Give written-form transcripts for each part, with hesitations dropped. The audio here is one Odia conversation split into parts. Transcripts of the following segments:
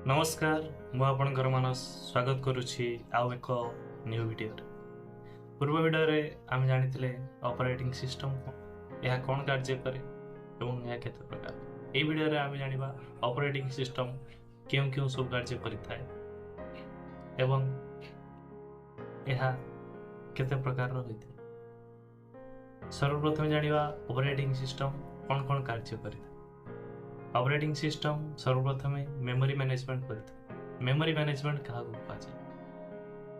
ନମସ୍କାର, ମୁଁ ଆପଣଙ୍କର ମାନସ ସ୍ୱାଗତ କରୁଛି ଆଉ ଏକ ନ୍ୟୁ ଭିଡ଼ିଓରେ। ପୂର୍ବ ଭିଡ଼ିଓରେ ଆମେ ଜାଣିଥିଲେ ଅପରେଟିଂ ସିଷ୍ଟମ୍ କ'ଣ, ଏହା କ'ଣ କାର୍ଯ୍ୟ କରେ ଏବଂ ଏହା କେତେ ପ୍ରକାର। ଏହି ଭିଡ଼ିଓରେ ଆମେ ଜାଣିବା ଅପରେଟିଂ ସିଷ୍ଟମ୍ କେଉଁ କେଉଁ ସବୁ କାର୍ଯ୍ୟ କରିଥାଏ ଏବଂ ଏହା କେତେ ପ୍ରକାରର ହୋଇଥାଏ। ସର୍ବପ୍ରଥମେ ଜାଣିବା ଅପରେଟିଂ ସିଷ୍ଟମ୍ କ'ଣ କ'ଣ କାର୍ଯ୍ୟ କରିଥାଏ। ଅପରେଟିଂ ସିଷ୍ଟମ୍ ସର୍ବପ୍ରଥମେ ମେମୋରି ମ୍ୟାନେଜମେଣ୍ଟ କରିଥାଏ। ମେମୋରି ମ୍ୟାନେଜମେଣ୍ଟ କାହାକୁ କୁହାଯାଏ?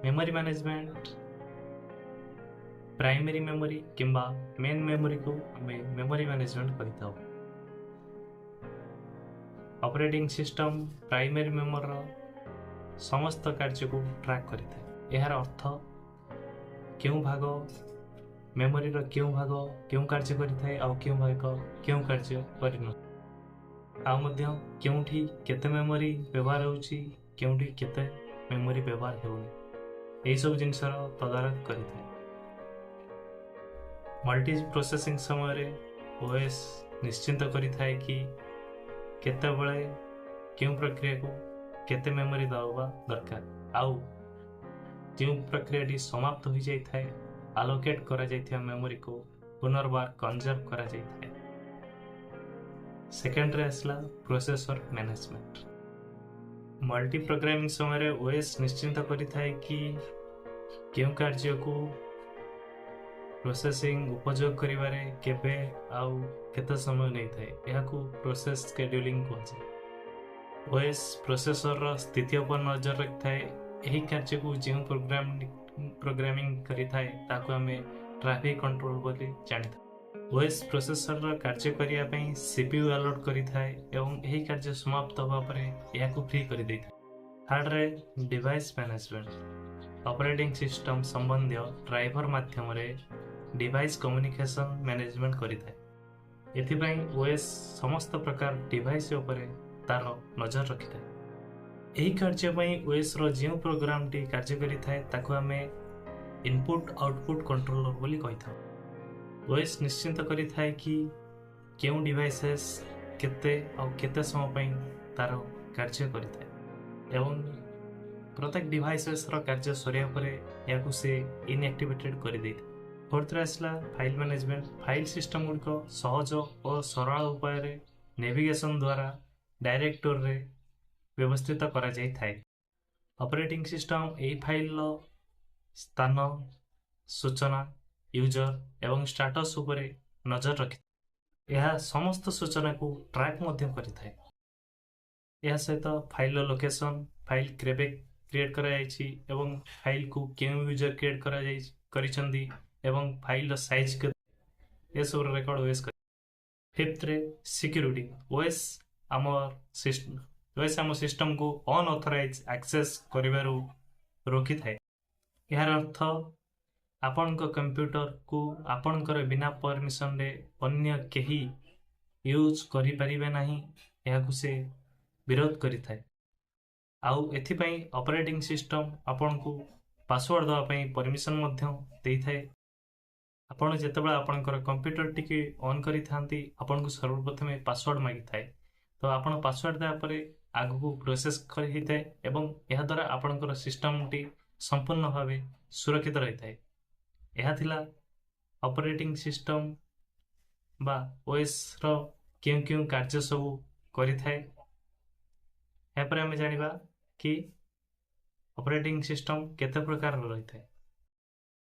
ମେମୋରି ମ୍ୟାନେଜମେଣ୍ଟ, ପ୍ରାଇମେରୀ ମେମୋରି କିମ୍ବା ମେନ୍ ମେମୋରିକୁ ଆମେ ମେମୋରି ମ୍ୟାନେଜମେଣ୍ଟ କହିଥାଉ। ଅପରେଟିଂ ସିଷ୍ଟମ୍ ପ୍ରାଇମେରୀ ମେମୋରିର ସମସ୍ତ କାର୍ଯ୍ୟକୁ ଟ୍ରାକ୍ କରିଥାଏ। ଏହାର ଅର୍ଥ କେଉଁ ଭାଗ ମେମୋରିର କେଉଁ ଭାଗ କେଉଁ କାର୍ଯ୍ୟ କରିଥାଏ ଆଉ କେଉଁ ଭାଗ କେଉଁ କାର୍ଯ୍ୟ କରିନଥାଏ, ଆଉ ମଧ୍ୟ କେଉଁଠି କେତେ ମେମୋରି ବ୍ୟବହାର ହେଉଛି, କେଉଁଠି କେତେ ମେମୋରି ବ୍ୟବହାର ହେଉନି, ଏହିସବୁ ଜିନିଷର ତଦାରଖ କରିଥାଏ। ମଲ୍ଟି ପ୍ରୋସେସିଂ ସମୟରେ ଓଏସ୍ ନିଶ୍ଚିତ କରିଥାଏ କି କେତେବେଳେ କେଉଁ ପ୍ରକ୍ରିୟାକୁ କେତେ ମେମୋରି ଦେବା ଦରକାର, ଆଉ ଯେଉଁ ପ୍ରକ୍ରିୟାଟି ସମାପ୍ତ ହୋଇଯାଇଥାଏ, ଆଲୋକେଟ୍ କରାଯାଇଥିବା ମେମୋରିକୁ ପୁନର୍ବାର କନଜର୍ଭ କରାଯାଇଥାଏ। ସେକେଣ୍ଡରେ ଆସିଲା ପ୍ରୋସେସର ମ୍ୟାନେଜମେଣ୍ଟ। ମଲ୍ଟି ପ୍ରୋଗ୍ରାମିଂ ସମୟରେ ଓଏସ୍ ନିଶ୍ଚିତ କରିଥାଏ କି କେଉଁ କାର୍ଯ୍ୟକୁ ପ୍ରୋସେସିଂ ଉପଯୋଗ କରିବାରେ କେବେ ଆଉ କେତେ ସମୟ ନେଇଥାଏ। ଏହାକୁ ପ୍ରୋସେସ୍ ସ୍କେଡ୍ୟୁଲିଂ କୁହାଯାଏ। ଓଏସ୍ ପ୍ରୋସେସରର ସ୍ଥିତି ଉପରେ ନଜର ରଖିଥାଏ। ଏହି କାର୍ଯ୍ୟକୁ ଯେଉଁ ପ୍ରୋଗ୍ରାମିଂ କରିଥାଏ, ତାକୁ ଆମେ ଟ୍ରାଫିକ୍ କଣ୍ଟ୍ରୋଲ ବୋଲି ଜାଣିଥାଉ। ଓଏସ୍ ପ୍ରୋସେସରର କାର୍ଯ୍ୟ କରିବା ପାଇଁ ସିପିୟୁ ଆଲର୍ଟ କରିଥାଏ ଏବଂ ଏହି କାର୍ଯ୍ୟ ସମାପ୍ତ ହେବା ପରେ ଏହାକୁ ଫ୍ରି କରିଦେଇଥାଏ। ଥାର୍ଡ଼ରେ ଡିଭାଇସ୍ ମ୍ୟାନେଜମେଣ୍ଟ। ଅପରେଟିଂ ସିଷ୍ଟମ୍ ସମ୍ବନ୍ଧୀୟ ଡ୍ରାଇଭର ମାଧ୍ୟମରେ ଡିଭାଇସ୍ କମ୍ୟୁନିକେସନ୍ ମ୍ୟାନେଜମେଣ୍ଟ କରିଥାଏ। ଏଥିପାଇଁ ଓଏସ୍ ସମସ୍ତ ପ୍ରକାର ଡିଭାଇସ୍ ଉପରେ ତାର ନଜର ରଖିଥାଏ। ଏହି କାର୍ଯ୍ୟ ପାଇଁ ଓଏସ୍ର ଯେଉଁ ପ୍ରୋଗ୍ରାମଟି କାର୍ଯ୍ୟ କରିଥାଏ, ତାକୁ ଆମେ ଇନପୁଟ୍ ଆଉଟପୁଟ୍ କଣ୍ଟ୍ରୋଲର ବୋଲି କହିଥାଉ। ଓଏସ୍ ନିଶ୍ଚିତ କରିଥାଏ କି କେଉଁ ଡିଭାଇସେସ୍ କେତେ ଆଉ କେତେ ସମୟ ପାଇଁ ତାର କାର୍ଯ୍ୟ କରିଥାଏ ଏବଂ ପ୍ରତ୍ୟେକ ଡିଭାଇସେସ୍ର କାର୍ଯ୍ୟ ସରିବା ପରେ ଏହାକୁ ସେ ଇନ୍ଆକ୍ଟିଭେଟେଡ୍ କରିଦେଇଥାଏ। ଫୋର୍ଥରେ ଆସିଲା ଫାଇଲ୍ ମ୍ୟାନେଜମେଣ୍ଟ। ଫାଇଲ୍ ସିଷ୍ଟମ୍ ଗୁଡ଼ିକ ସହଜ ଓ ସରଳ ଉପାୟରେ ନେଭିଗେସନ୍ ଦ୍ୱାରା ଡାଇରେକ୍ଟୋରୀରେ ବ୍ୟବସ୍ଥିତ କରାଯାଇଥାଏ। ଅପରେଟିଂ ସିଷ୍ଟମ୍ ଏହି ଫାଇଲ୍ର ସ୍ଥାନ, ସୂଚନା, ୟୁଜର ଏବଂ ଷ୍ଟାଟସ୍ ଉପରେ ନଜର ରଖିଥାଏ। ଏହା ସମସ୍ତ ସୂଚନାକୁ ଟ୍ରାକ୍ ମଧ୍ୟ କରିଥାଏ। ଏହା ସହିତ ଫାଇଲ୍ର ଲୋକେସନ୍, ଫାଇଲ୍ କେବେ କ୍ରିଏଟ୍ କରାଯାଇଛି ଏବଂ ଫାଇଲ୍କୁ କେଉଁ ୟୁଜର କ୍ରିଏଟ୍ କରିଛନ୍ତି ଏବଂ ଫାଇଲ୍ର ସାଇଜ୍ କେତେ, ଏସବୁର ରେକର୍ଡ଼ ଓଏସ୍ କରେ। ଫିଫ୍ଥରେ ସିକ୍ୟୁରିଟି। ଓଏସ୍ ଆମ ସିଷ୍ଟମକୁ ଅନଅଥରାଇଜ୍ ଆକ୍ସେସ୍ କରିବାରୁ ରୋକିଥାଏ। ଏହାର ଅର୍ଥ ଆପଣଙ୍କ କମ୍ପ୍ୟୁଟରକୁ ଆପଣଙ୍କର ବିନା ପରମିସନରେ ଅନ୍ୟ କେହି ୟୁଜ୍ କରିପାରିବେ ନାହିଁ। ଏହାକୁ ସେ ବିରୋଧ କରିଥାଏ। ଆଉ ଏଥିପାଇଁ ଅପରେଟିଂ ସିଷ୍ଟମ୍ ଆପଣଙ୍କୁ ପାସୱାର୍ଡ଼ ଦେବା ପାଇଁ ପରମିସନ୍ ମଧ୍ୟ ଦେଇଥାଏ। ଆପଣ ଯେତେବେଳେ ଆପଣଙ୍କର କମ୍ପ୍ୟୁଟରଟିକି ଅନ୍ କରିଥାନ୍ତି, ଆପଣଙ୍କୁ ସର୍ବପ୍ରଥମେ ପାସୱାର୍ଡ଼ ମାଗିଥାଏ। ତ ଆପଣ ପାସୱାର୍ଡ଼ ଦେବା ପରେ ଆଗକୁ ପ୍ରୋସେସ୍ କରି ହେଇଥାଏ ଏବଂ ଏହାଦ୍ୱାରା ଆପଣଙ୍କର ସିଷ୍ଟମଟି ସମ୍ପୂର୍ଣ୍ଣ ଭାବେ ସୁରକ୍ଷିତ ରହିଥାଏ। ଏହା ଥିଲା ଅପରେଟିଂ ସିଷ୍ଟମ୍ ବା ଓଏସ୍ର କେଉଁ କେଉଁ କାର୍ଯ୍ୟ ସବୁ କରିଥାଏ। ଏହାପରେ ଆମେ ଜାଣିବା କି ଅପରେଟିଂ ସିଷ୍ଟମ୍ କେତେ ପ୍ରକାରର ରହିଥାଏ।